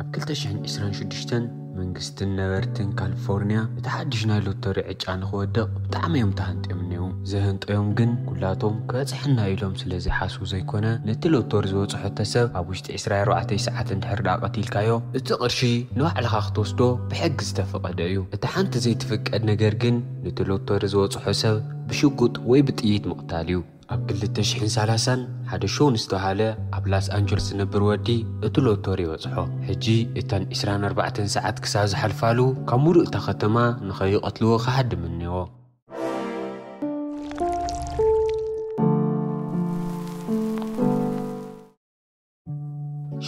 ኣብ ክልተ ሽሕን ዕስራን ሽዱሽተን መንግስትን ነበርትን ካሊፎርኒያ እቲ ሓድሽ ናይ ሎተሪ ዕጫ ንኽወድቕ ብጣዕሚ እዮም ተሃንጥዮም እኒዉ። ዘህንጠዮም ግን ኩላቶም ክበጽሐና ኢሎም ስለ ዘይሓስቡ ዘይኮነ፣ ነቲ ሎተሪ ዝበጽሖ እተሰብ ኣብ ውሽጢ ዕስራ ኣርባዕተ ሰዓት እንድሕር ደኣ ቀቲልካዮ፣ እቲ ቅርሺ ንባዕልኻ ክትወስዶ ብሕጊ ዝተፈቐደ እዩ። እቲ ሓንቲ ዘይትፍቀድ ነገር ግን ነቲ ሎተሪ ዝበጽሖ ሰብ ብሽጉጥ ወይ ብጥይት ምቕታል እዩ። ኣብ ክልተ ሽሕን ሰላሳን ሓደ ሾን ዝተባህለ ኣብ ላስ ኣንጀለስ ዝነብር ወዲ እቲ ሎተሪ ይበጽሖ። ሕጂ እተን ዕስራን ኣርባዕተን ሰዓት ክሳብ ዝሓልፋሉ ካብ ሙሉእ እታ ከተማ ንኸይቐትልዎ ክሃድም እኒዎ።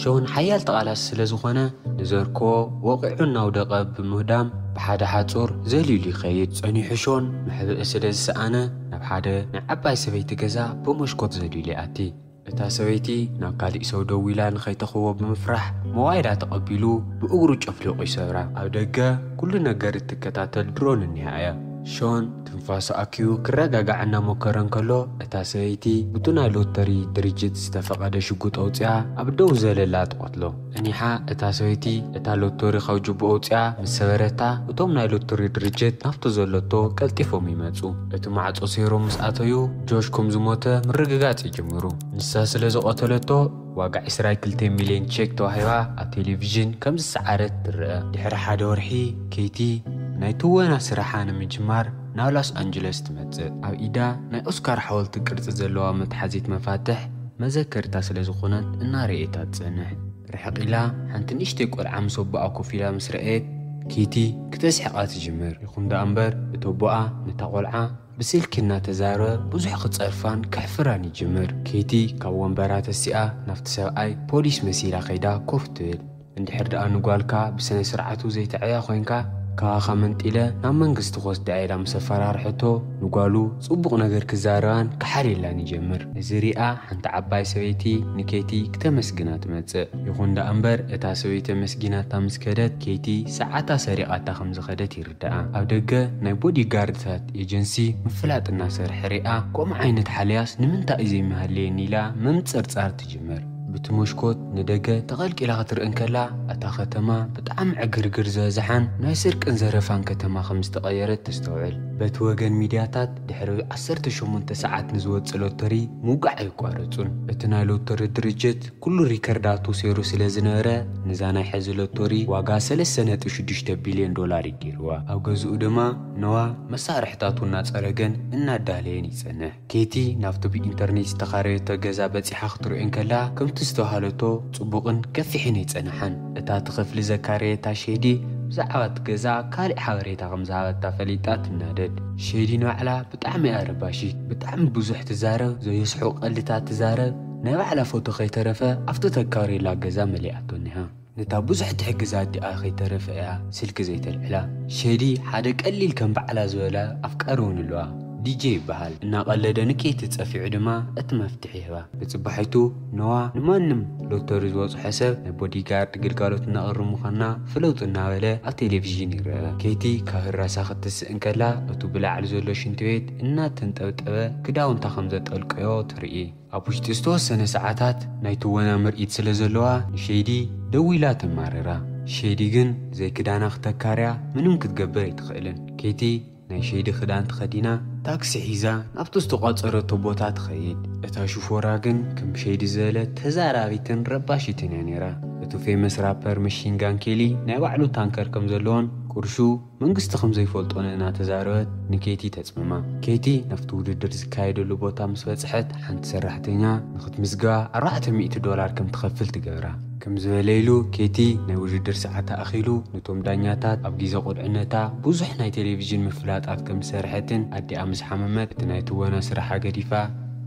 ሾን ሓያል ተቓላሲ ስለ ዝኾነ፣ ንዘርኮ ወቒዑ እናውደቐ ብምህዳም ብሓደ ሓጹር ዘሊሉ ይኸይድ። ጸኒሑ ሾን መሕብኢ ስለ ዝሰኣነ፣ ናብ ሓደ ናይ ዓባይ ሰበይቲ ገዛ ብመስኮት ዘሊሉ ይኣቲ። እታ ሰበይቲ ናብ ካሊእ ሰው ደዊላ ንኸይተኽቦ ብምፍራሕ፣ ሞባይላ ተቐቢሉ ብእግሩ ጨፍሊቑ ይሰብራ። ኣብ ደገ ኩሉ ነገር እትከታተል ድሮን እኒኣ እያ። ሾን ትንፋሱ ኣኪቡ ክረጋጋዕ እናሞከረ እንከሎ፣ እታ ሰበይቲ ብቱ ናይ ሎተሪ ድርጅት ዝተፈቐደ ሽጉጥ ኣውፅኣ ኣብ ደው ዘለላ ትቐትሎ። ጸኒሓ እታ ሰበይቲ እታ ሎተሪ ካብ ጅቡ ኣውፅኣ ምስ ሰበረታ፣ እቶም ናይ ሎተሪ ድርጅት ናብቲ ዘሎቶ ቀልጢፎም ይመፁ። እቲ ማዕፆ ሰይሮም ምስ ኣተዩ፣ ጆሽ ከም ዝሞተ ምርግጋፅ ይጅምሩ። ንሳ ስለ ዝቐተለቶ፣ ዋጋ ዕስራ ክልተ ሚልዮን ቼክ ተዋሂባ ኣብ ቴሌቪዥን ከም ዝሰዓረት ትረአ። ድሕሪ ሓደ ወርሒ፣ ኬቲ ናይ ትወና ስራሓ ንምጅማር ናብ ሎስ ኣንጀለስ ትመጽእ። ኣብ ኢዳ ናይ ኦስካር ሓወልቲ ቅርጺ ዘለዋ መትሓዚት መፋትሕ መዘከርታ ስለ ዝኾነት እናረኣየታ ትጸንሕ። ርሕቕ ኢላ ሓንቲ ንእሽተይ ቆልዓ ምስ ኣቦኣ ኮፍ ኢላ ምስ ረኣየት፣ ኬቲ ክተስሕቓ ትጅምር። ይኹን ደኣ እምበር፣ እቲ ኣቦኣ ነታ ቆልዓ ብስልኪ እናተዛረበ ብዙሕ ክጸርፋን ከሕፍራን ይጅምር። ኬቲ ካብ ወንበራ ተሲኣ ናብቲ ሰብኣይ ፖሊስ መሲላ ከይዳ ኮፍ ትብል። እንድሕር ደኣ ንጓልካ ብስነ ስርዓቱ ዘይተዕብያ ኮይንካ፣ ካባኻ መንጢለ ናብ መንግስቲ ክወስዳ እየ ኢላ ምስ ኣፈራርሐቶ፣ ንጓሉ ጽቡቕ ነገር ክዛረባን ክሓልየላን ይጀምር። እዚ ሪኣ ሓንቲ ዓባይ ሰበይቲ ንኬቲ ክተመስግና ትመጽእ። ይኹን ደኣ እምበር፣ እታ ሰበይቲ ኣመስጊናታ ምስ ከደት፣ ኬቲ ሰዓታ ሰሪቓታ ከም ዝኸደት ይርድኣ። ኣብ ደገ ናይ ቦዲጋርድታት ኤጀንሲ ምፍላጥ እናሰርሐ ሪኣ፣ ከምኡ ዓይነት ሓልያስ ንምንታይ እዩ ዘይመሃለየኒ ኢላ ምምጽርጻር ትጅምር። ብቲ መስኮት ንደገ ተቐልቂላ ክትርኢ እንከላ፣ እታ ከተማ ብጣዕሚ ዕግርግር ዝበዝሓን ናይ ስርቅን ዘረፋን ከተማ ከም ዝተቐየረት ተስተውዕል። በቲ ወገን ሚድያታት፣ ድሕሪ ዓሰርተ ሸሞንተ ሰዓት ንዝወጽእ ሎተሪ ምውጋዕ ኣይቋረጹን። እቲ ናይ ሎተሪ ድርጅት ኩሉ ሪከርዳቱ ሰይሩ ስለ ዝነበረ፣ ነዛ ናይ ሕዚ ሎተሪ ዋጋ ሰለስተ ነጥቢ ሽዱሽተ ቢልዮን ዶላር እዩ ገይርዋ። ኣብ ገዝኡ ድማ ኖዋ መሳርሕታቱ እናጸረገን እናዳለየን ይጸንሕ። ኬቲ ናብቲ ብኢንተርኔት ዝተኻረየቶ ገዛ በጺሓ ክትርእዮ እንከላ፣ ከምቲ ዝተባህለቶ ጽቡቕን ገፊሕን ኣይጸንሓን። እታ እቲ ክፍሊ ዘካረየታ ሼዲ ብዛዕባ እቲ ገዛ ካልእ ሓበሬታ ከም ዝሃበታ ፈሊጣ ትናደድ። ሼዲ ንባዕላ ብጣዕሚ እያ ረባሺት። ብጣዕሚ ብዙሕ ትዛረብ፣ ዘየስሕቑ ቀልድታት ትዛረብ፣ ናይ ባዕላ ፎቶ ከይተረፈ ኣብቲ ተካረየላ ገዛ መሊኣቶ እኒሃ። ነታ ብዙሕ ትሕግዛ ኣዲኣ ከይተረፈ እያ ስልኪ ዘይተልዕላ። ሼዲ ሓደ ቀሊል ከም ባዕላ ዝበላ ኣፍቃሪ እውን ኣለዋ። ዲጄ ይበሃል። እናቐለደ ንኬቲ ጸፊዑ ድማ እቲ መፍትሒ ይህባ። ብጽባሒቱ ኖዋ ንማንም ሎተሪ ዝበጽሖ ሰብ ናይ ቦዲጋርድ ግልጋሎት እናቕርብ ምዃንና ፍለጡ እናበለ ኣብ ቴሌቪዥን ይረአ። ኬቲ ካብ ህራሳ ክትስእ እንከላ፣ እቱ ብላዕሊ ዘሎ ሽንቲ ቤት እናተንጠብጠበ ክዳውንታ ከም ዘጠልቀዮ ትርኢ። ኣብ ውሽጢ ዝተወሰነ ሰዓታት ናይ ትወና ምርኢት ስለ ዘለዋ፣ ንሼዲ ደዊላ ተማርራ። ሼዲ ግን ዘይክዳና ክተካርያ ምንም ክትገብር ኣይትኽእልን። ኬቲ ናይ ሼዲ ክዳን ተኸዲና፣ ታክሲ ሒዛ ናብቲ ዝተቋጸረቶ ቦታ ትኸይድ። እታ ሽፎራ ግን ከም ሼዲ ዝበለት ተዛራቢትን ረባሺትን እያ ነይራ። እቲ ፌመስ ራፐር መሺን ጋን ኬሊ ናይ ባዕሉ ታንከር ከም ዘለዎን ቁርሹ መንግስቲ ከም ዘይፈልጦን እናተዛረበት ንኬቲ ተጽምማ። ኬቲ ናብቲ ውድድር ዝካየደሉ ቦታ ምስ በጽሐት፣ ሓንቲ ሰራሕተኛ ንኽትምዝግባ ኣርባዕተ ሚእቲ ዶላር ከም ትኸፍል ትገብራ። ከም ዝበለ ኢሉ፣ ኬቲ ናይ ውድድር ሰዓታ ኣኺሉ፣ ነቶም ዳኛታት ኣብ ግዜ ቁልዕነታ ብዙሕ ናይ ቴሌቪዥን ምፍላጣት ከም ዝሰርሐትን ኣዲኣ ምስ ሓመመት እቲ ናይ ትወና ስራሓ ገዲፋ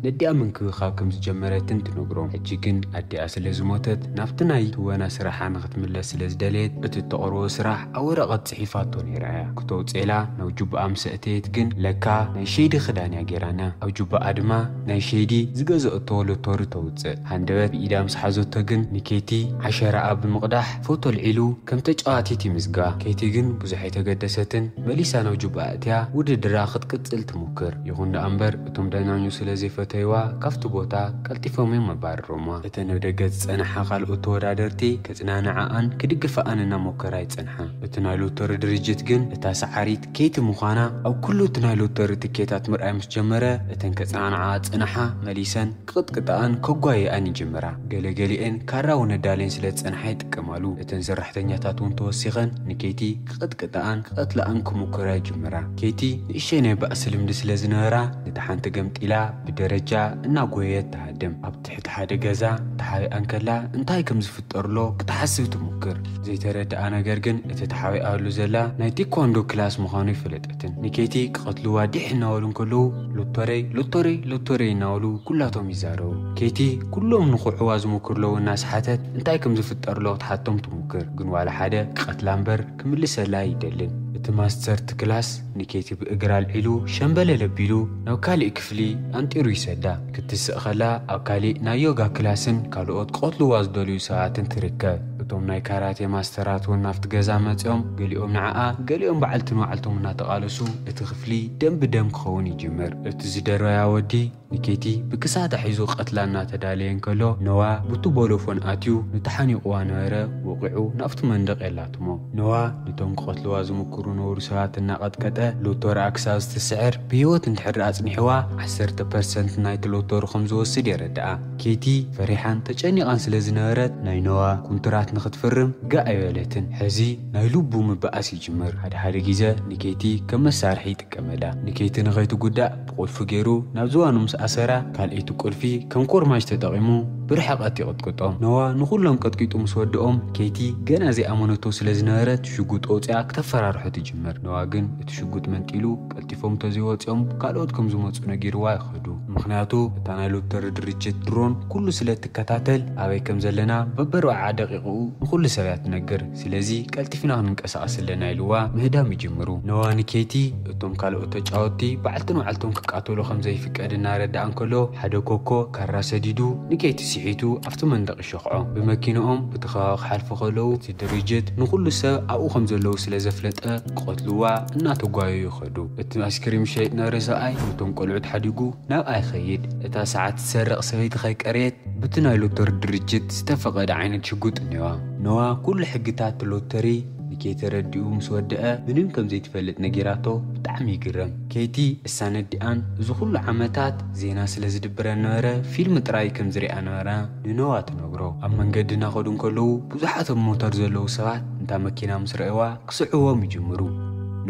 ነዲኣ ምንክብኻብ ከም ዝጀመረትን ትነግሮም። ሕጂ ግን ኣዲኣ ስለ ዝሞተት ናብቲ ናይ ትወና ስራሓ ንኽትምለስ ስለ ዝደለየት እቲ እተቕርቦ ስራሕ ኣብ ወረቐት ጽሒፋቶ ነይራ እያ። ክተውፅኤላ ናብ ጁባኣ ምስ ኣእተየት ግን ለካ ናይ ሸይዲ ክዳን እያ ገይራና። ኣብ ጁባኣ ድማ ናይ ሸይዲ ዝገዘአቶ ሎቶሪ ተውፅእ። ሃንደበት ብኢዳ ምስ ሓዘቶ ግን ንኬቲ ዓሸራኣ ብምቕዳሕ ፎቶ ኣልዒሉ ከም ተጫዋቲት ይምዝጋ። ኬቲ ግን ብዙሕ ኣይተገደሰትን። መሊሳ ናብ ጁባኣ እትያ ውድድራ ክትቅጽል ትሙክር። ይኹን ደኣ እምበር እቶም ዳኛኞ ስለ ዘይፈትዉ ተይዋ ካብቲ ቦታ ቀልጢፎም እዮም ኣባረሮምዋ። እተን ኣብ ደገ ዝጸንሓ ካልኦት ተወዳደርቲ ክጽናንዓኣን ክድግፍኣን እናሞከራ ይጸንሓ። እቲ ናይ ሎተሪ ድርጅት ግን እታ ሰዓሪት ኬቲ ምዃና ኣብ ኩሉ እቲ ናይ ሎተሪ ትኬታት ምርኣይ ምስ ጀመረ፣ እተን ከጽናንዓኣ ዝጸንሓ መሊሰን ክቕጥቅጥኣን ከጓየኣን ይጅምራ። ገለገሊኤን ካራ እውን ኣዳልየን ስለ ዝጸንሓ ይጥቀማሉ። እተን ሰራሕተኛታት እውን ተወሲኸን ንኬቲ ክቕጥቅጥኣን ክቐትልኣን ክምኩራ ይጅምራ። ኬቲ ንእሸይ ናይ ባእሲ ልምዲ ስለ ዝነበራ፣ ነታ ሓንቲ ገምጢላ ብደረጃ እናጎየየት ትሃድም። ኣብ ትሕቲ ሓደ ገዛ ተሓቢኣ እንከላ እንታይ ከም ዝፍጠር ኣሎ ክትሓስብ ትሙክር። ዘይተረድኣ ነገር ግን እቲ ተሓቢኣሉ ዘላ ናይ ቴኳንዶ ክላስ ምዃኑ ይፈለጠትን። ንኬቲ ክቐትልዋ ዲሕ እናበሉ እንከለዉ፣ ሎቶረይ፣ ሎቶረይ፣ ሎቶረይ እናበሉ ኩላቶም ይዛረቡ። ኬቲ ኩሎም ንኽውዕዋ ዝሙክሩ ኣለዉ እናሰሓተት እንታይ ከም ዝፍጠር ኣሎ ክትሓቶም ትሙክር። ግን ዋላ ሓደ ክቐትላ እምበር ክምልሰላ ኣይደልን። እቲ ማስተር እቲ ክላስ ንኬቲ ብእግራ ኣልዒሉ ሸምበለል ኣቢሉ ናብ ካሊእ ክፍሊ ኣንጢሩ ይሰዳ። ክትስእ ከላ ኣብ ካሊእ ናይ ዮጋ ክላስን ካልኦት ክቐትልዋ ዝደልዩ ሰባትን ትርከብ። እቶም ናይ ካራቴ ማስተራት እውን ናብቲ ገዛ መጺኦም ገሊኦም ንዓኣ ገሊኦም በዓልትን ባዕልቶም እናተቓለሱ እቲ ክፍሊ ደም ብደም ክኸውን ይጅምር። እቲ ዝደረያ ወዲ ንኬቲ ብክሳዳ ሒዙ ቀትላ እናተዳለየ እንከሎ፣ ኖዋ ብቱቦ ሎፎን ኣትዩ ንተሓኒቑዋ ነበረ። ወቒዑ ናብቲ መንደቕ የላትሞ። ኖዋ ነቶም ክቐትልዋ ዝምክሩ ነበሩ ሰባት እናቐጥቀጠ ሎቶርኣ ክሳብ ዝትስዕር ብህይወት እንድሕር ኣጽኒሕዋ ዓሰርተ ፐርሰንት ናይቲ ሎቶሪ ከም ዝወስድ የረድኣ። ኬቲ ፈሪሓን ተጨኒቓን ስለ ዝነበረት ናይ ኖዋ ኩንትራት ንኽትፍርም ጋእ ኣይበለትን። ሕዚ ናይ ልቡ ምብኣስ ይጅምር። ሓደ ሓደ ግዜ ንኬቲ ከም መሳርሒ ይጥቀመላ። ንኬቲ ንኸይትጉዳእ ብቁልፊ ገይሩ ናብ ዝባኑ ምስ ኣሰራ፣ ካልኣይቲ ቁልፊ ከም ኮርማጅ ተጠቒሙ ብርሕቐት ይቕጥቅጦም። ኖዋ ንኹሎም ቀጥቂጡ ምስ ወድኦም፣ ኬቲ ገና ዘይኣመነቶ ስለ ዝነበረት ሽጉጥ ኣውፂኣ ክተፈራርሖ ትጅምር። ኖዋ ግን እቲ ሽጉጥ መንጢሉ ቀልጢፎም እንተዘይወፂኦም ካልኦት ከም ዝመፁ ነጊርዋ ይኸዱ። ምኽንያቱ እታ ናይ ሎተሪ ድርጅት ድሮን ኩሉ ስለ እትከታተል ኣበይ ከም ዘለና በበርብዓ ደቂቕኡ ንኹሉ ሰብ እያ ትነግር። ስለዚ ቀልጢፍና ክንንቀሳቐስ ኣለና ኢልዋ ምህዳም ይጅምሩ። ኖዋ ንኬቲ እቶም ካልኦት ተጫወትቲ ባዕልትን ባዕልቶም ክቃተሉ ከም ዘይፍቀድ እናረድኣ እንከሎ፣ ሓደ ኮኮ ካራ ሰዲዱ ንኬቲ ስሒቱ ኣብቲ መንደቕ ይሸኽዖ። ብመኪንኦም ብቲ ከባቢ ክሓልፉ ከለዉ እቲ ድርጅት ንኹሉ ሰብ ኣብኡ ከም ዘለዉ ስለ ዘፍለጠ ክቐትልዋ እናተጓየዩ ይኸዱ። እቲ ኣይስክሪም ዝሸይጥ ነበረ ሰብኣይ ነቶም ቆልዑት ሓዲጉ ናብኣ ይኸይድ። እታ ሰዓት ትሰርቕ ሰበይቲ ከይቀረየት ብቲ ናይ ሎተሪ ድርጅት ዝተፈቐደ ዓይነት ሽጉጥ እኒዋ። ኖዋ ኩሉ ሕግታት እቲ ሎተሪ ንኬቲ ረዲኡ ምስ ወደአ ምንም ከም ዘይትፈልጥ ነጊራቶ ብጣዕሚ ይግረም። ኬቲ እሳ ነዲኣን እዚ ኩሉ ዓመታት ዜና ስለ ዝድብረን ነበረ ፊልም ጥራይ ከም ዝሪኣ ነበራ ንኖዋ ትነግሮ። ኣብ መንገዲ እናኸዱ እንከለዉ ብዙሓት ኣብ ሞተር ዘለዉ ሰባት እንታ መኪና ምስ ረእዋ ክስዕዎም ይጅምሩ።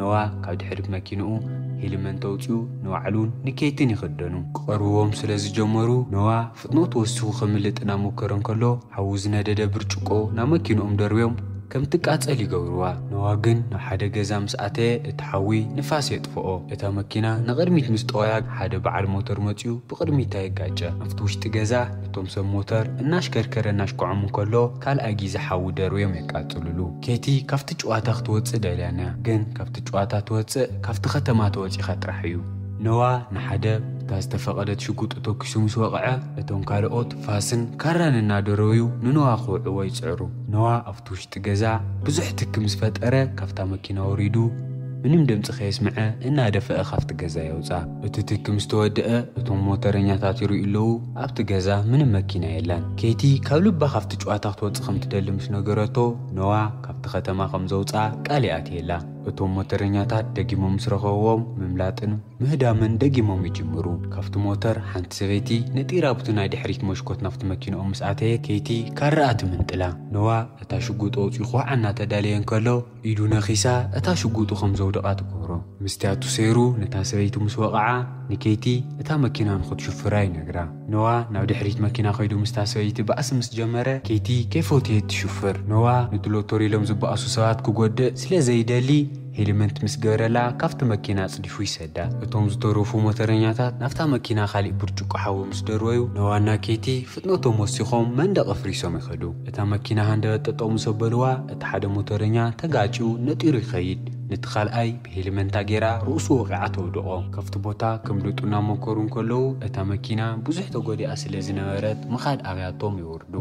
ኖዋ ካብ ድሕሪት መኪንኡ ሄልመንት ኣውፂኡ ንባዕሉን ንኬትን ይኽደኑ። ክቐርብዎም ስለ ዝጀመሩ ኖዋ ፍጥነቱ ወሲኹ ከምልጥ እናሞከረ እንከሎ ሓዊ ዝነደደ ብርጭቆ ናብ መኪንኦም ደርብዮም ከም ትቃጸል ይገብርዋ። ኖዋ ግን ናብ ሓደ ገዛ ምስ ኣተየ እቲ ሓዊ ንፋስ የጥፍኦ። እታ መኪና ንቕድሚት ምስ ጠወያ ሓደ በዓል ሞተር መጺኡ ብቕድሚታ የጋጨ። ኣብቲ ውሽጢ ገዛ እቶም ሰብ ሞተር እናሽከርከረ እናሽኮዖም እንከሎ ካልኣይ ግዜ ሓዊ ደርብዮም የቃጽልሉ። ኬቲ ካብቲ ጨዋታ ክትወጽእ ደልያና ግን ካብቲ ጨዋታ ትወጽእ ካብቲ ከተማ ተወጺኻ ጥራሕ እዩ። ኖዋ ንሓደ እታ ዝተፈቐደት ሽጉጡ ተኪሱ ምስ ወቕዐ እቶም ካልኦት ፋስን ካራን እናደረዩ ንኖዋ ክውዕዎ ይጽዕሩ። ኖዋ ኣብቲ ውሽጢ ገዛ ብዙሕ ትኪ ምስ ፈጠረ ካብታ መኪና ወሪዱ ምንም ድምፂ ከየስምዐ እናደፈአ ካብቲ ገዛ የውፃ። እቲ ትኪ ምስ ተወደአ እቶም ሞተረኛታት ይርእዩ ኣለዉ ኣብቲ ገዛ ምንም መኪና የላን። ኬቲ ካብ ልባ ካብቲ ጨዋታ ክትወፅእ ከም ትደሊ ምስ ነገረቶ ኖዋ ካብቲ ከተማ ከም ዘውፅኣ ቃል ይኣትየላ። እቶም ሞተረኛታት ደጊሞም ምስ ረኸብዎም ምምላጥን ምህዳምን ደጊሞም ይጅምሩ። ካብቲ ሞተር ሓንቲ ሰበይቲ ነጢራ ብቲ ናይ ድሕሪት መስኮት ናብቲ መኪንኦም ምስ ኣተየት ኬቲ ካርኣ ትምንጥላ። ኖዋ እታ ሽጉጥ ኣውፂኡ ክወዓ እናተዳለየ እንከሎ ኢዱ ነኺሳ እታ ሽጉጡ ከም ዘውደቓ ትገብሮ። ምስቲ ኣቱ ሰይሩ ነታ ሰበይቲ ምስ ወቕዓ ንኬቲ እታ መኪና ንኽትሽፍራ ይነግራ። ኖዋ ናብ ድሕሪት መኪና ከይዱ ምስታ ሰበይቲ ባእሲ ምስ ጀመረ ኬቲ ከይፈትየት ትሽፍር። ኖዋ ነቲ ሎቶሪ ኢሎም ዝበኣሱ ሰባት ክጎድእ ስለ ዘይደሊ ሄልመንት ምስ ገበረላ ካብቲ መኪና ኣጽዲፉ ይሰዳ። እቶም ዝተረፉ ሞተረኛታት ናብታ መኪና ካሊእ ብርጭቆ ሓዊ ምስ ደርበዩ ኖዋና ኬቲ ፍጥነቶም ወሲኾም መንደቕ ኣፍሪሶም ይኸዱ። እታ መኪና ሃንደበት ጠጠው ምስ ኣበልዋ እቲ ሓደ ሞተረኛ ተጋጭዩ ነጢሩ ይኸይድ። ነቲ ካልኣይ ብሄልመንታ ጌራ ርእሱ ወቒዓ ተውድቖ። ካብቲ ቦታ ከምልጡ እናመከሩ እንከለዉ እታ መኪና ብዙሕ ተጎዲኣ ስለ ዝነበረት ምኻድ ኣብያቶም ይወርዱ።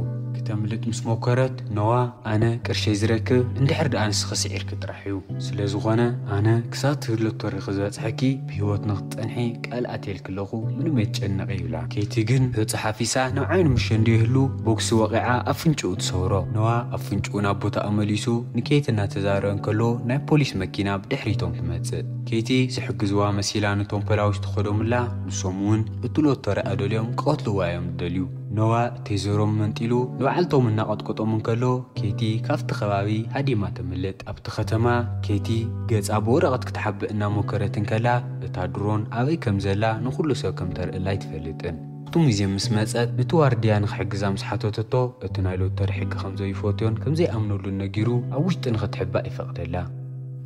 ክተምልጥ ምስ ሞከረት፣ ኖዋ፣ ኣነ ቅርሸይ ዝረክብ እንድሕር ደኣ ንስኺ ስዒርኪ ጥራሕ እዩ። ስለ ዝኾነ ኣነ ክሳብ ትህሎ ቶሪ ክዝበጽሐኪ ብህይወት ንኽትጸንሒ ቃል ኣትየልኪ ኣለኹ፣ ምንም ኣይትጨነቂ ይብላ። ኬቲ ግን ሑጻ ሓፊሳ ናብ ዓይኑ ምሸ እንዲህሉ ቦክሲ ወቒዓ ኣፍንጭኡ ትሰብሮ። ኖዋ ኣፍንጭኡ ናብ ቦታኣ መሊሱ ንኬቲ እናተዛረበ እንከሎ ናይ ፖሊስ መኪና ብድሕሪቶም ትመጽእ። ኬቲ ዝሕግዝዋ መሲላ ነቶም ፖላዊስ ትኸዶምላ፣ ንሶም እውን እቲ ሎተሪ ኣደልዮም ክቐትልዋ እዮም ዝደልዩ። ኖዋ ቴዘሮም መንጢሉ ንባዕልቶም እናቐጥቀጦም እንከሎ ኬቲ ካብቲ ከባቢ ሃዲማ ተምልጥ። ኣብቲ ከተማ ኬቲ ገጻ ብወረቐት ክትሓብእ እናሞከረት እንከላ እታ ድሮን ኣበይ ከም ዘላ ንኹሉ ሰብ ከም ተርእላ ኣይትፈልጥን። ኣብቲ ሙዝየም ምስ መጸት ነቲ ዋርድያ ንኽሕግዛ ምስ ሓተተቶ እቲ ናይ ሎተሪ ሕጊ ከም ዘይፈትዮን ከም ዘይኣምነሉን ነጊሩ ኣብ ውሽጢ ንኽትሕባእ ይፈቕደላ።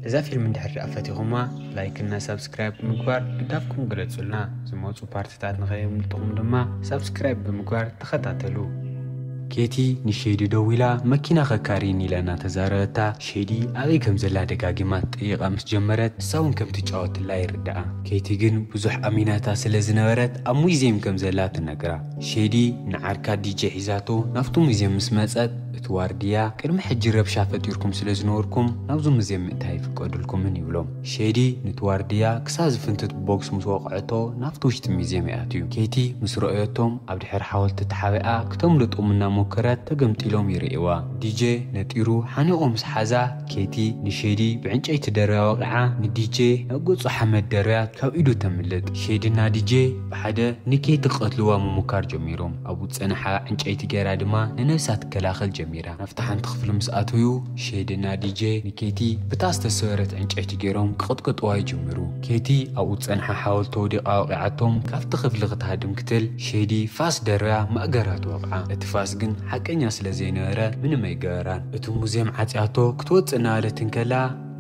እዛ ፊልም እንድሕር ደኣ ፈቲኹማ ላይክ እና ሳብስክራይብ ብምግባር ድጋፍኩም ግለጹልና። ዝመጹ ፓርትታት ንኸየምልጥኹም ድማ ሳብስክራይብ ብምግባር ተኸታተሉ። ኬቲ ንሼዲ ደዊላ መኪና ከካሪን ኢላ እናተዛረበታ ሼዲ ኣበይ ከም ዘላ ደጋጊማ ትጠይቓ ምስ ጀመረት ንሳ እውን ከም ትጫወትላ ይርድኣ። ኬቲ ግን ብዙሕ ኣሚናታ ስለ ዝነበረት ኣብ ሙዚየም ከም ዘላ ትነግራ። ሼዲ ንዓርካ ዲጄ ሒዛቶ ናብቲ ሙዚየም ምስ መጸት እቲ ዋርድያ ቅድሚ ሕጂ ረብሻ ፈጢርኩም ስለ ዝነበርኩም ናብዚ ሙዚየም ምእታይ ኣይፍቀድልኩምን ይብሎም። ሼዲ ነቲ ዋርድያ ክሳብ ዝፍንትት ብቦክስ ምስ ወቕዐቶ ናብቲ ውሽጢ ሙዝየም ይኣትዩ። ኬቲ ምስ ረኣየቶም ኣብ ድሕሪ ሓወልቲ ተሓቢኣ ክተምልጦም እናሞከረት ተገምጢሎም ይርእይዋ። ዲጄ ነጢሩ ሓኒቑ ምስ ሓዛ ኬቲ ንሼዲ ብዕንጨይቲ ደርብያ ወቒዓ ንዲጄ ናብ ገጹ ሓመድ ደርብያ ካብ ኢዱ ተምልጥ። ሼድና ዲጄ ብሓደ ንኬቲ ክቐትልዋ ምሙካር ጀሚሮም። ኣብኡ ዝጸንሓ ዕንጨይቲ ገይራ ድማ ንነብሳ ትከላኸል ጀሚራ። ናብታ ሓንቲ ክፍሊ ምስ ኣተዩ ሼድና ዲጄ ንኬቲ ብታ ዝተሰበረት ዕንጨይቲ ገይሮም ክቕጥቅጥዋ ይጅምሩ። ኬቲ ኣብኡ ዝጸንሓ ሓወልቲ ወዲቓ ወቒዓቶም ካብቲ ክፍሊ ክትሃድም ክትል ሼዲ ፋስ ደርብያ ማእገራ ትወቕዓ። እቲ ፋስ ግን ሓቀኛ ስለ ዘይነበረ ምንም ኣይገበራን። እቲ ሙዝየም ዓጽያቶ ክትወጽእ እናበለት እንከላ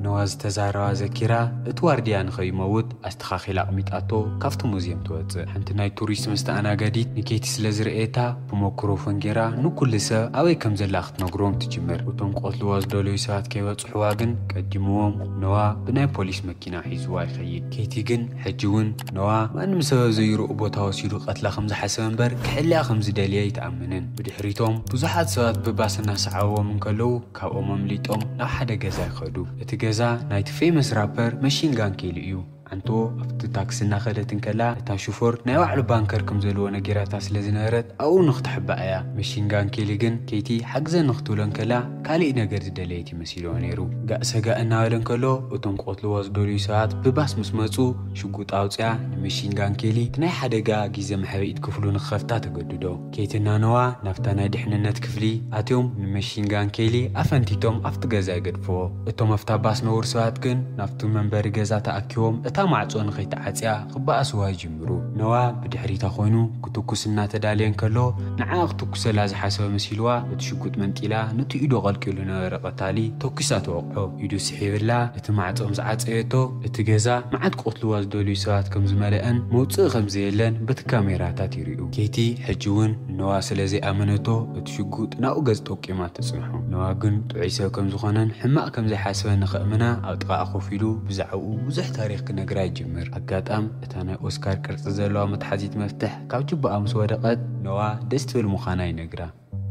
ነዋ ዝተዛረባ ዘኪራ እቲ ዋርድያ ንኸይመውት ኣስተኻኺላ ኣቕሚጣቶ ካብቲ ሙዝየም ትወጽእ። ሓንቲ ናይ ቱሪስት መስተኣናጋዲት ንኬቲ ስለ ዝርእየታ ብመክሮፎን ጌራ ንኩሉ ሰብ ኣበይ ከም ዘላ ክትነግሮም ትጅምር። እቶም ክቐትልዋ ዝደለዩ ሰባት ከይበጽሕዋ ግን ቀዲምዎም ነዋ ብናይ ፖሊስ መኪና ሒዝዋ ይኸይድ። ኬቲ ግን ሕጂ እውን ነዋ ማንም ሰብ ኣብ ዘይርኡ ቦታ ወሲዱ ቀትላ ከም ዝሓሰበ እምበር ክሕልያ ከም ዝደልየ ኣይትኣምንን። ብድሕሪቶም ብዙሓት ሰባት ብባስ እናሰዓብዎም እንከለዉ ካብኦም ኣምሊጦም ናብ ሓደ ገዛ ይኸዱ። እቲ ገዛ ናይቲ ፌመስ ራፐር መሺን ጋን ኬሊ እዩ። ዓንቶ ኣብቲ ታክሲ እናኸደት እንከላ እታ ሹፈር ናይ ባዕሉ ባንከር ከም ዘለዎ ነጊራታ ስለ ዝነበረት ኣብኡ ንኽትሕባእ እያ። መሺን ጋን ኬሊ ግን ኬቲ ሓግዘኒ ክትብሎ እንከላ ካሊእ ነገር ዝደለየት ይመሲልዎ ነይሩ። ጋእ ሰጋእ እናበለ እንከሎ እቶም ክቐትልዎ ዝደልዩ ሰባት ብባስ ምስ መጹ ሽጉጥ ኣውፅያ ንመሺን ጋን ኬሊ እቲ ናይ ሓደጋ ግዜ መሕበኢት ክፍሉ ንኽኸፍታ ተገድዶ። ኬቲና ነዋ ናብታ ናይ ድሕንነት ክፍሊ ኣትዮም ንመሺን ጋን ኬሊ ኣፈንቲቶም ኣብቲ ገዛ ይገድፍዎ። እቶም ኣብታ ባስ ነውር ሰባት ግን ናብቲ መንበሪ ገዛ ተኣኪቦም እታ ማዕጾ ንኸይተዓጽያ ክበኣስዋ ይጅምሩ። ነዋ ብድሕሪታ ኮይኑ ክትኩስ እናተዳለየ እንከሎ ንዓኣ ክትኩሰላ ዝሓሰበ መሲልዋ እቲ ሽጉጥ መንጢላ ነቲ ኢዱ ቀልቂሉ ነበረ ቀታሊ ተኩሳ ትወቕዖ። ኢዱ ስሒብላ እቲ ማዕጾ ምስ ዓጸየቶ እቲ ገዛ መዓት ክቐትልዋ ዝደልዩ ሰባት ከም ዝመልአን መውጽኢ ከም ዘየለን በቲ ካሜራታት ይርእዩ። ኬቲ ሕጂ እውን ነዋ ስለ ዘይኣመነቶ እቲ ሽጉጥ ናብኡ ገጽ ጠቂማ ተጽንሖ። ነዋ ግን ጥዑይ ሰብ ከም ዝኾነን ሕማቕ ከም ዘይሓስበን ንኸእምና ኣብ ጥቓኣ ኮፍ ኢሉ ብዛዕባኡ ብዙሕ ታሪኽ ክነግራ ይጅምር። ኣጋጣም እታ ናይ ኦስካር ቅርጺ ዘለዋ መትሓዚት መፍትሕ ካብ ጅባኣ ምስ ወደቐት ነዋ ደስ ትብል ምዃና ይነግራ።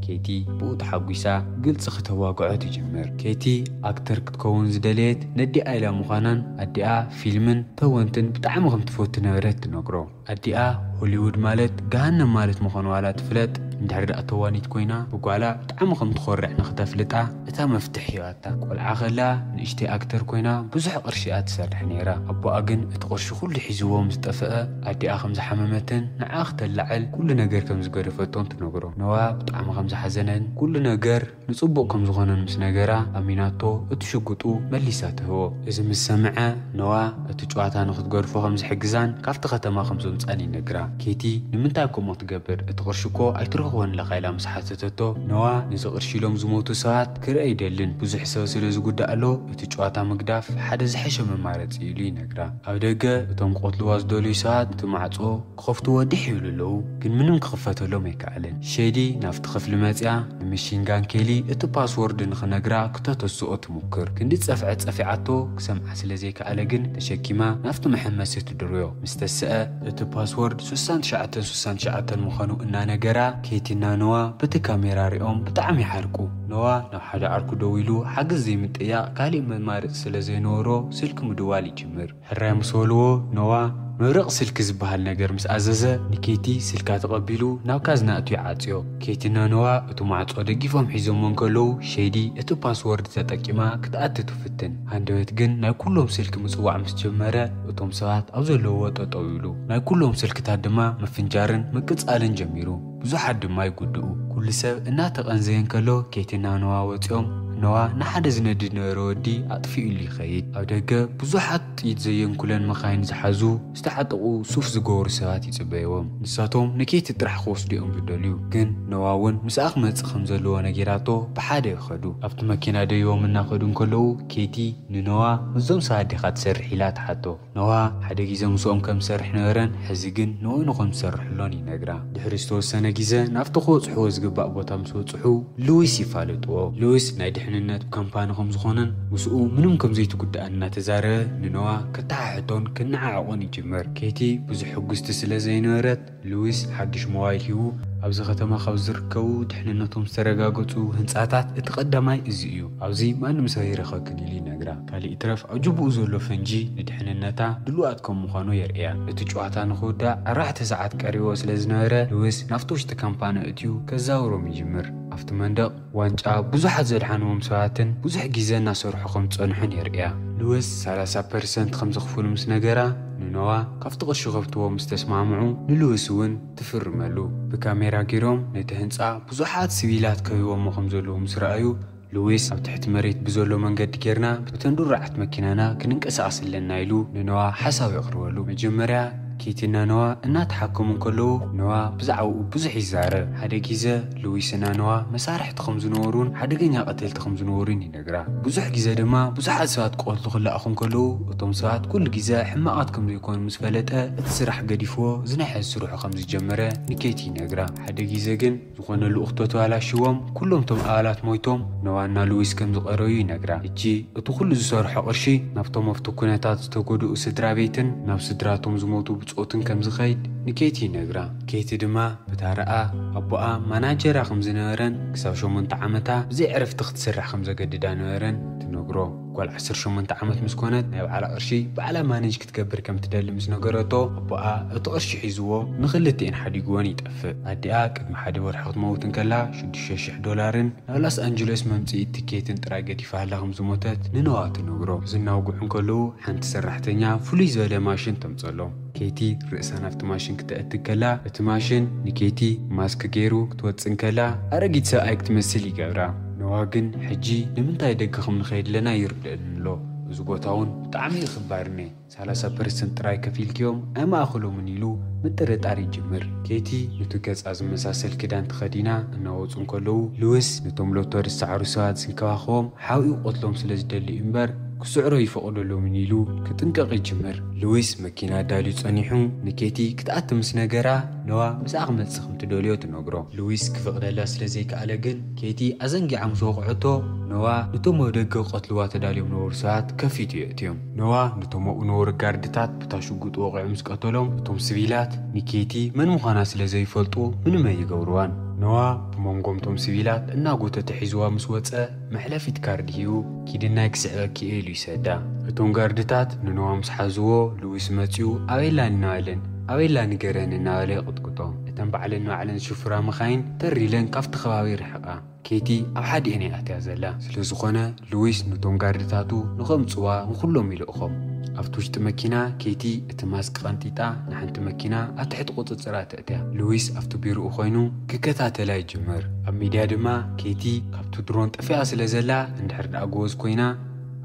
ኬቲ ብኡ ተሓጒሳ ግልጺ ክተዋግዖ ትጅምር። ኬቲ ኣክተር ክትከውን ዝደለየት ነዲኣ ኢላ ምዃናን ኣዲኣ ፊልምን ተወንትን ብጣዕሚ ከም ትፈቱ ነበረት ትነግሮ። ኣዲኣ ሆሊውድ ማለት ገሃነም ማለት ምዃኑ ዋላ ትፍለጥ እንድሕር ደኣ ተዋኒት ኮይና ብጓላ ብጣዕሚ ከም ትኾርዕ ንኽተፍልጣ እታ መፍትሕ ሂባታ። ቆልዓ ከላ ንእሽተይ ኣክተር ኮይና ብዙሕ ቅርሺ እያ ትሰርሕ ነይራ። ኣቦኣ ግን እቲ ቅርሺ ኩሉ ሒዝዎ ምስ ጠፍአ ኣዲኣ ከም ዝሓመመትን ንዓ ክተላዕል ኩሉ ነገር ከም ዝገደፈቶን ትነግሮ። ነዋ ብጣዕሚ ከም ዝሓዘነን ኩሉ ነገር ንጽቡቕ ከም ዝኾነን ምስ ነገራ ኣሚናቶ እቲ ሽጉጡ መሊሳ ትህቦ። እዚ ምስ ሰምዐ ነዋ እቲ ጨዋታ ንኽትገድፎ ከም ዝሕግዛን ካብቲ ከተማ ከም ዘምጻን ይነግራ። ኬቲ ንምንታይ ከምኡ ትገብር እቲ ቅርሺ እኮ ኣይትረኽቦን ኣለኻ ኢላ ምስ ሓተተቶ ነዋ ነዚ ቅርሺ ኢሎም ዝሞቱ ሰባት ክርኢ ኣይደልን ብዙሕ ሰብ ስለ ዝጉዳእ ኣሎ እቲ ጨዋታ ምግዳፍ ሓደ ዝሐሸ መማረጺ ኢሉ ይነግራ። ኣብ ደገ እቶም ክቐትልዋ ዝደልዩ ሰባት እቲ ማዕጾ ክኸፍትዎ ድሕ ይብሉ ኣለዉ፣ ግን ምንም ክኽፈተሎም ኣይከኣለን። ሸዲ ናብቲ ክፍሊ መጽያ ንመሺን ጋን ኬሊ እቲ ፓስወርድ ንኽነግራ ክተተስኦ ትሙክር። ክንዲ ጸፍዐ ጸፊዓቶ ክሰምዓ ስለ ዘይከኣለ ግን ተሸኪማ ናብቲ መሐመሲ ትድርዮ። ምስ ተስአ እቲ ፓስወርድ ስሳን ትሽዓተን ስሳን ትሽዓተን ምዃኑ እናነገራ ኬቲ ኬቲና ኖዋ በቲ ካሜራ ሪኦም ብጣዕሚ ይሓርቁ። ኖዋ ናብ ሓደ ዓርኩ ደዊሉ ሓገዝ ዘይምጥያቕ ካሊእ መማርፂ ስለ ዘይነበሮ ስልኪ ምድዋል ይጅምር። ሕራይ ምስ በልዎ፣ ኖዋ መብረቕ ስልኪ ዝበሃል ነገር ምስ ኣዘዘ፣ ንኬቲ ስልካ ተቐቢሉ ናብ ካዝና እቱ ይዓጽዮ። ኬቲና ኖዋ እቲ ማዕጾ ደጊፎም ሒዞሞ እንከለዉ፣ ሼዲ እቲ ፓስወርድ ተጠቂማ ክትኣቲ ትፍትን። ሃንደበት ግን ናይ ኩሎም ስልኪ ምጽዋዕ ምስ ጀመረ፣ እቶም ሰባት ኣብ ዘለውዎ ጠጠው ይብሉ። ናይ ኩሎም ስልክታት ድማ ምፍንጃርን ምቅጻልን ጀሚሩ። ብዙሓት ድማ ይጉድኡ። ኩሉ ሰብ እናተቐንዘየ እንከሎ፣ ኬቲና ኖዋ ወጺኦም፣ ኖዋ ንሓደ ዝነድድ ነበረ ወዲ ኣጥፊኡሉ ይኸይድ። ኣብ ደገ ብዙሓት ጥይት ዘየንኩለን መኻይን ዝሓዙ፣ ዝተዓጠቑ ሱፍ ዝገበሩ ሰባት ይጽበይዎም። ንሳቶም ንኬቲ ጥራሕ ክወስዱ እዮም ዝደልዩ። ግን ኖዋ እውን ምስኣ ክመጽእ ከም ዘለዎ ነጊራቶ ብሓደ ይኸዱ። ኣብቲ መኪና ደይቦም እናኸዱ እንከለዉ፣ ኬቲ ንኖዋ፣ ምስዞም ሰባት ዲኻ ትሰርሕ ኢላ ትሓቶ። ኖዋ ሓደ ግዜ ምስኦም ከም ዝሰርሕ ነበረን፣ ሕዚ ግን ንወይኑ ከም ዝሰርሕሎን ይነግራ። ድሕሪ ዝተወሰነ ግዜ ናብቲ ክበጽሕዎ ዝግባእ ቦታ ምስ በጽሑ፣ ሉዊስ ይፋለጥዎ። ሉዊስ ናይ ድሕንነት ካምፓኒ ከም ዝኾነን ምስኡ ምንም ከም ዘይትጉዳእ እናተዛረበ ንኖዋ ከተሓሕቶን ክነዓዕቖን ይጅምር። ኬቲ ብዙሕ ሕጉስቲ ስለ ዘይነበረት፣ ሉዊስ ሓድሽ ሞባይል ሂቡ ኣብዚ ከተማ ካብ ዝርከቡ ድሕንነቶም ዝተረጋገጹ ህንጻታት እቲ ቀዳማይ እዚ እዩ። ኣብዚ ማንም ሰብ ይረኸክን ኢሉ ይነግራ። ካልእ ይትረፍ ኣብ ጅቡኡ ዘሎ ፈንጂ ንድሕንነታ ድሉዋት ከም ምዃኑ የርእያ። እቲ ጨዋታ ንኽውዳእ ኣርባዕተ ሰዓት ቀሪቦ ስለ ዝነበረ፣ ሉዊስ ናብቲ ውሽጢ ካምፓኒ እትዩ ከዛውሮም ይጅምር። ኣብቲ መንደቕ ዋንጫ ብዙሓት ዘድሓንዎም ሰባትን ብዙሕ ግዜ እናሰርሑ ከም ዝጸንሑን የርእያ። ሉዊስ ሰላሳ ፐርሰንት ከም ዘኽፍሉ ምስ ነገራ፣ ንኖዋ ካብቲ ቅርሺ ከፍትዎ ምስ ተስማምዑ፣ ንሉዊስ እውን ትፍርመሉ። ብካሜራ ገይሮም ነቲ ህንጻ ብዙሓት ሲቪላት ከቢቦሞ ከም ዘለዉ ምስ ረኣዩ፣ ሉዊስ ኣብ ትሕቲ መሬት ብዘሎ መንገዲ ጌርና ብተን ዱራዓት መኪናና ክንንቀሳቐስ ኣለና ኢሉ ንኖዋ ሓሳብ የቕርበሉ። መጀመርያ ኬቲና ኖዋ እናተሓከሙ እንከለዉ፣ ኖዋ ብዛዕባኡ ብዙሕ ይዛረብ። ሓደ ግዜ ሉዊስና ኖዋ መሳርሕቲ ከም ዝነበሩን ሓደገኛ ቀተልቲ ከም ዝነበሩን ይነግራ። ብዙሕ ግዜ ድማ ብዙሓት ሰባት ክቐትሉ ክለኣኹ እንከለዉ፣ እቶም ሰባት ኩሉ ግዜ ሕማቓት ከም ዘይኮኑ ምስ ፈለጠ፣ እቲ ስራሕ ገዲፍዎ ዝናይ ሕዚ ስርሑ ከም ዝጀመረ ንኬቲ ይነግራ። ሓደ ግዜ ግን ዝኾነ ልኡኽቶ ተባላሽዎም፣ ኩሎም እቶም ኣባላት ሞይቶም፣ ኖዋና ሉዊስ ከም ዝቐረዩ ይነግራ። ሕጂ እቲ ኩሉ ዝሰርሖ ቅርሺ ናብቶም ኣብቲ ኩነታት ዝተጎድኡ ስድራ ቤትን ናብ ስድራቶም ዝሞቱ ብጾትን ከም ዝኸይድ ንኬቲ ይነግራ። ኬቲ ድማ ብታረኣ ኣቦኣ ማናጀራ ከም ዝነበረን ክሳብ ሸሞንተ ዓመታ ብዘይ ዕረፍቲ ክትሰርሕ ከም ዘገድዳ ነበረን ትነግሮ። ጓል ዓሰርተ ሸሞንተ ዓመት ምስ ኮነት ናይ ባዕላ ቅርሺ ባዕላ ማኔጅ ክትገብር ከም ትደሊ ምስ ነገረቶ ኣቦኣ እቲ ቅርሺ ሒዝዎ ንኽልቲኤን ሓዲግወን ይጠፍእ። ኣዲኣ ቅድሚ ሓደ ወርሒ ክትመውት እንከላ ሽዱሽተ ሽሕ ዶላርን ናብ ላስ ኣንጀለስ መምጽኢ ትኬትን ጥራይ ገዲፋ ኣላ ከም ዝሞተት ንኖዋ ትነግሮ። ዝናውግሑ እንከለዉ ሓንቲ ሰራሕተኛ ፍሉይ ዝበለ ማሽን ተምጸሎም። ኬቲ ርእሳ ናብቲ ማሽን ክተእቲ ከላ፣ እቲ ማሽን ንኬቲ ማስክ ገይሩ ክትወጽእ እንከላ፣ ኣረጊት ሰብኣይ ክትመስል ይገብራ። ኖዋ ግን ሕጂ ንምንታይ ደገ ከም ንኸይድ ለና ይርድእኒ ኣሎ። እዚ ቦታ እውን ብጣዕሚ እዩ ክባርኒ። ሰላሳ ፐርሰንት ጥራይ ከፊልክዮም ኣይማእኸሎምን ኢሉ ምጥርጣር ይጅምር። ኬቲ ነቲ ገጻ ዝመሳሰል ክዳን ተኸዲና እናወጹ እንከለዉ፣ ሉዊስ ነቶም ሎተሪ ዝሰዓሩ ሰባት ዝንከባኸቦም ሓዊኡ ክቐትሎም ስለ ዝደሊ እምበር ክስዕሮ ይፈቕደሎምን ኢሉ ክጥንቀቕ ይጅምር። ሉዊስ መኪና ኣዳልዩ ጸኒሑ ንኬቲ ክትኣቲ ምስ ነገራ፣ ኖዋ ምስኣ ክመጽእ ከም ትደልዮ ትነግሮ። ሉዊስ ክፈቕደላ ስለ ዘይከኣለ ግን፣ ኬቲ ኣዘንጊዓ ምስ ወቕዐቶ፣ ኖዋ ነቶም ኣብ ደገ ክቐትልዋ ተዳልዮም ነበሩ ሰባት ከፊቱ የእትዮም። ኖዋ ነቶም ኣብኡ ነበሩ ጋርድታት ብታ ሽጉጥ ወቒዑ ምስ ቀተሎም፣ እቶም ስቪላት ንኬቲ መን ምዃና ስለ ዘይፈልጡ ምንም ኣይገብርዋን። ኖዋ ብመንጎም እቶም ስቪላት እናጎተተ ሒዝዋ ምስ ወጸ፣ መሕለፊት ካርድ ሂቡ፣ "ኪድናይ ክስዕበኪ እየ" ኢሉ ይሰዳ። እቶም ጋርድታት ንኖዋ ምስ ሓዝዎ፣ ሉዊስ መጺኡ፣ "ኣበይላ እናበለን ኣበይላ ንገረኒ" እናበለ ይቕጥቅጦ። እተን ባዕለን ንባዕለን ዝሽፍራ መኻይን ተር ኢለን ካብቲ ከባቢ ይርሕቓ። ኬቲ ኣብ ሓዲኤን እያ ኣትያ ዘላ። ስለ ዝኾነ፣ ሉዊስ ነቶም ጋርድታቱ ንኸምጽዋ ንኹሎም ይልእኾም። ኣብቲ ውሽጢ መኪና፣ ኬቲ እቲ ማስክ ቀንጢጣ ንሓንቲ መኪና ኣብ ትሕቲ ቁጽጽራ ተእትያ። ሉዊስ ኣብቲ ቢሮኡ ኮይኑ ክከታተላ ይጅምር። ኣብ ሚድያ ድማ፣ ኬቲ ካብቲ ድሮን ጠፊኣ ስለ ዘላ፣ እንድሕር ደኣ ጎበዝ ኮይና፣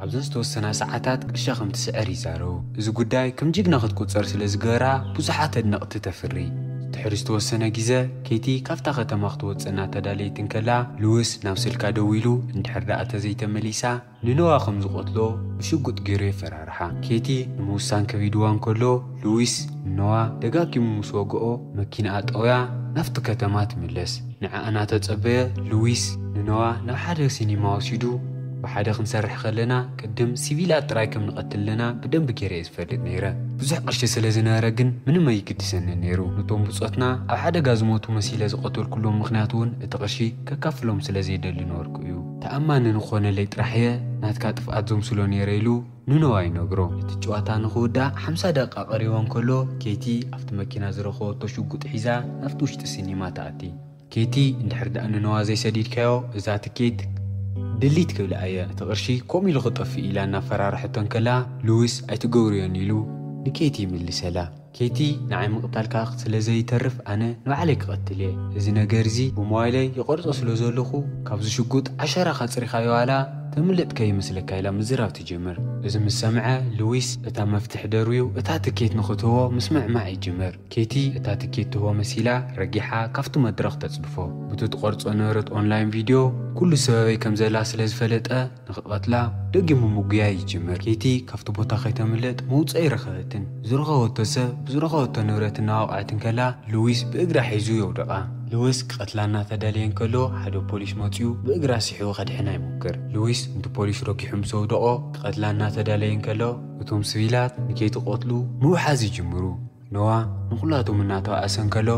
ኣብዘን ዝተወሰና ሰዓታት ቅርሻ ከም ትስዕር ይዛረቡ። እዚ ጉዳይ ከም ጅግና ክትቁጸር ስለ ዝገበራ፣ ብዙሓት ኣድነቕቲ ተፍሪ። ድሕሪ ዝተወሰነ ግዜ፣ ኬቲ ካብታ ከተማ ክትወጽእ እናተዳለየት እንከላ፣ ሉዊስ ናብ ስልካ ደዊሉ፣ እንድሕር ደኣ ተዘይተመሊሳ፣ ንኖዋ ከም ዝቐትሎ ብሽጉጥ ገይሩ የፈራርሓ። ኬቲ ንምውሳን ከቢድዋ እንከሎ፣ ሉዊስ ንኖዋ ደጋጊሙ ምስ ወግኦ፣ መኪናኣ ጠውያ ናብቲ ከተማ ትምለስ። ንዓኣ እናተጸበየ፣ ሉዊስ ንኖዋ ናብ ሓደ ሲኒማ ወሲዱ፣ "ብሓደ ክንሰርሕ ከለና፣ ቅድም ሲቪላት ጥራይ ከም ንቐትል ኣለና ብደንቢ ገይረ እየ ዝፈልጥ ነይረ። ብዙሕ ቅርሺ ስለ ዝነበረ ግን ምንም ኣይግድሰንን ነይሩ። ነቶም ብጾትና ኣብ ሓደጋ ዝሞቱ መሲለ ዝቐተልኩሎም ምኽንያት እውን እቲ ቅርሺ ከካፍሎም ስለ ዘይደሊ ነበርኩ እዩ። ተኣማኒ ንኾነለይ ጥራሕ እየ ናትካ ጥፍኣት ዘምስሎ ነይረ ኢሉ ንኖዋ ይነግሮ። እቲ ጨዋታ ንኽውዳእ ሓምሳ ደቂቃ ቀሪቦ እንከሎ፣ ኬቲ ኣብቲ መኪና ዝረኸበቶ ሽጉጥ ሒዛ ናብቲ ውሽጢ ሲኒማ ትኣቲ። ኬቲ፣ እንድሕር ደኣ ንኖዋ ዘይሰዲድካዮ፣ እዛ ትኬት ድሊት ክብላ እየ፣ እቲ ቅርሺ ከምኡ ኢሉ ክጠፍእ ኢላ እናፈራርሐቶ እንከላ፣ ሉዊስ ኣይትገብርዮን ኢሉ ንኬቲ ይምልሰላ። ኬቲ፣ ንዓይ ምቕታልካ ስለ ዘይተርፍ ኣነ ንባዕለይ ክቐትል እየ። እዚ ነገር እዚ ብሞባይለይ ይቐርጾ ስለ ዘለኹ፣ ካብዚ ሽጉጥ ዓሸራ ካጽሪኻዮ ዋላ ተምልጥ ከይመስለካ ኢላ ምዝራብ ትጅምር። እዚ ምስ ሰምዐ፣ ሉዊስ እታ መፍትሕ ደርብዩ እታ ትኬት ንኽትህቦ ምስምዕማዕ ይጅምር። ኬቲ እታ ትኬት ትህቦ መሲላ ረጊሓ ካብቲ መድረኽ ተጽድፎ። ብቲ ትቐርጾ ነበረት ኦንላይን ቪድዮ ኩሉ ሰበበይ ከም ዘላ ስለ ዝፈለጠ ንኽቐትላ ደጊሙ ምጉያይ ይጅምር። ኬቲ ካብቲ ቦታ ከይተምልጥ መውጽኢ ኣይረኸበትን። ዝረኸበቶ ሰብ ብዝረኸበቶ ንብረት እናወቕዐት እንከላ ሉዊስ ብእግራ ሒዙ የውድቓ። ሉዊስ ክቐትላ እናተዳለየ እንከሎ ሓደ ፖሊስ መጺኡ ብእግራ ስሒቡ ከድሕና ይሞክር። ሉዊስ ነቲ ፖሊስ ረጊሑ ምስ ኣውደቖ ክቐትላ እናተዳለየ እንከሎ እቶም ስቪላት ንኬቲ ክቐትሉ ምውሓዝ ይጅምሩ። ኖዋ ንኹላቶም እናተባኣሰ እንከሎ፣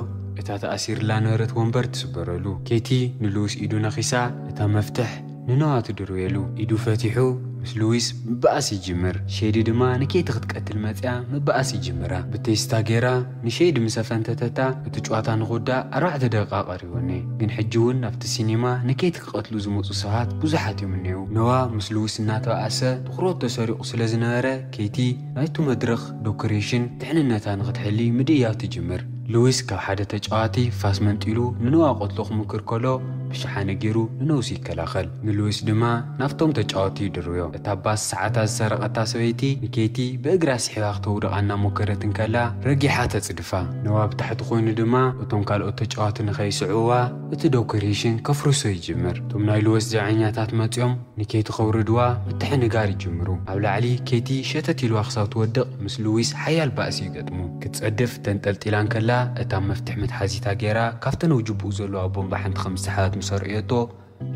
እታ ተኣሲርላ ነበረት ወንበር ትስበረሉ። ኬቲ ንሉዊስ ኢዱ ነኺሳ፣ እታ መፍትሕ ንኖዋ ትድርብየሉ። ኢዱ ፈቲሑ ምስ ሉዊስ ምብኣስ ይጅምር። ሼዲ ድማ ንኬቲ ክትቀትል መጽያ ምብኣስ ይጅምራ። ብቴስታ ጌራ ንሼዲ ምስ ኣፈንተተታ፣ እቲ ጨዋታ ንኽውዳእ ኣርባዕተ ደቂቃ ቀሪቡኒ። ግን ሕጂ እውን ናብቲ ሲኒማ ንኬቲ ክቐትሉ ዝመጹ ሰባት ብዙሓት እዮም እኒአው። ኖዋ ምስ ሉዊስ እናተባኣሰ ትኹረቱ ተሰሪቑ ስለ ዝነበረ፣ ኬቲ ናይቱ መድረኽ ዶኮሬሽን ድሕንነታ ንኽትሕሊ ምድያብ ትጅምር። ሉዊስ ካብ ሓደ ተጫዋቲ ፋስ መንጢሉ ንኖዋ ቀትሎ ክምክር ከሎ ብሸሓነ ገይሩ ንነብሱ ይከላኸል። ንሉዊስ ድማ ናብቶም ተጫወቲ ይድርብዮ። እታ ባስ ሰዓታት ዝሰረቐታ ሰበይቲ ንኬቲ ብእግራ ስሒባ ክተውድቓ እናሞከረት እንከላ ረጊሓ ተጽድፋ። ኖዋ ብታሕቲ ኮይኑ ድማ እቶም ካልኦት ተጫወቲ ንኸይስዕብዋ እቲ ዶኮሬሽን ከፍርሶ ይጅምር። እቶም ናይ ሉዊስ ዘብዐኛታት መጺኦም ንኬቲ ከውርድዋ ምትሕንጋር ይጅምሩ። ኣብ ላዕሊ ኬቲ ሸተት ኢልዋ ክሳብ ትወድቕ ምስ ሉዊስ ሓያል ባእሲ ይገጥሙ። ክትጸድፍ ተንጠልጢላ እንከላ እታ መፍትሕ መትሓዚታ ገይራ ካብተን ኣብ ጅቡኡ ዘለዋ ቦምባ ሓንቲ ከም ዝሰሓበት ምስ ኣርእየቶ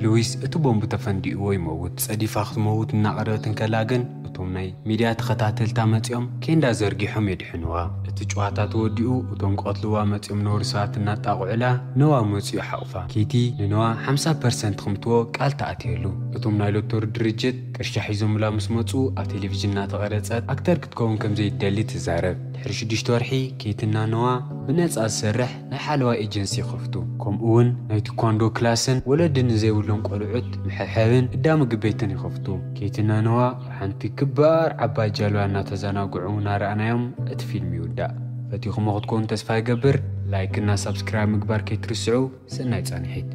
ሉዊስ እቲ ቦምብ ተፈንዲእዎ ይመውት። ጸዲፋ ክትመውት እናቐረበት እንከላ ግን እቶም ናይ ሚድያ ተኸታተልታ መጺኦም ኬንዳ ዘርጊሖም የድሕንዋ። እቲ ጨዋታ ተወዲኡ እቶም ቀትልዋ መጺኦም ነበሩ ሰባት እናጣቕዑላ ኖዋ መጺኡ ሓቑፋ። ኬቲ ንኖዋ ሓምሳ ፐርሰንት ክምትዎ ቃል ተኣትየሉ። እቶም ናይ ሎተሪ ድርጅት ቅርሻ ሒዞምላ ምስ መጹ ኣብ ቴሌቪዥን እናተቐረጸት ኣክተር ክትከውን ከም ዘይደሊ ትዛረብ። ድሕሪ ሽዱሽተ ወርሒ ኬቲና ኖዋ ብነጻ ዝሰርሕ ናይ ሓለዋ ኤጀንሲ ይኸፍቱ። ከምኡ እውን ናይ ቲኳንዶ ክላስን ወለዲ ንዘይብሎም ቆልዑት ምሕብሐብን እዳ ምግቢ ቤትን ይኸፍቱ። ኬቲና ኖዋ ኣብ ሓንቲ ክባር ዓባይ ጃልባ እናተዘናግዑ እናረኣናዮም እቲ ፊልም ይውዳእ። ፈቲኹሞ ክትኮኑ ተስፋ ይገብር። ላይክ እና ሳብስክራይብ ምግባር ከይትርስዑ። ሰናይ ጻንሒት።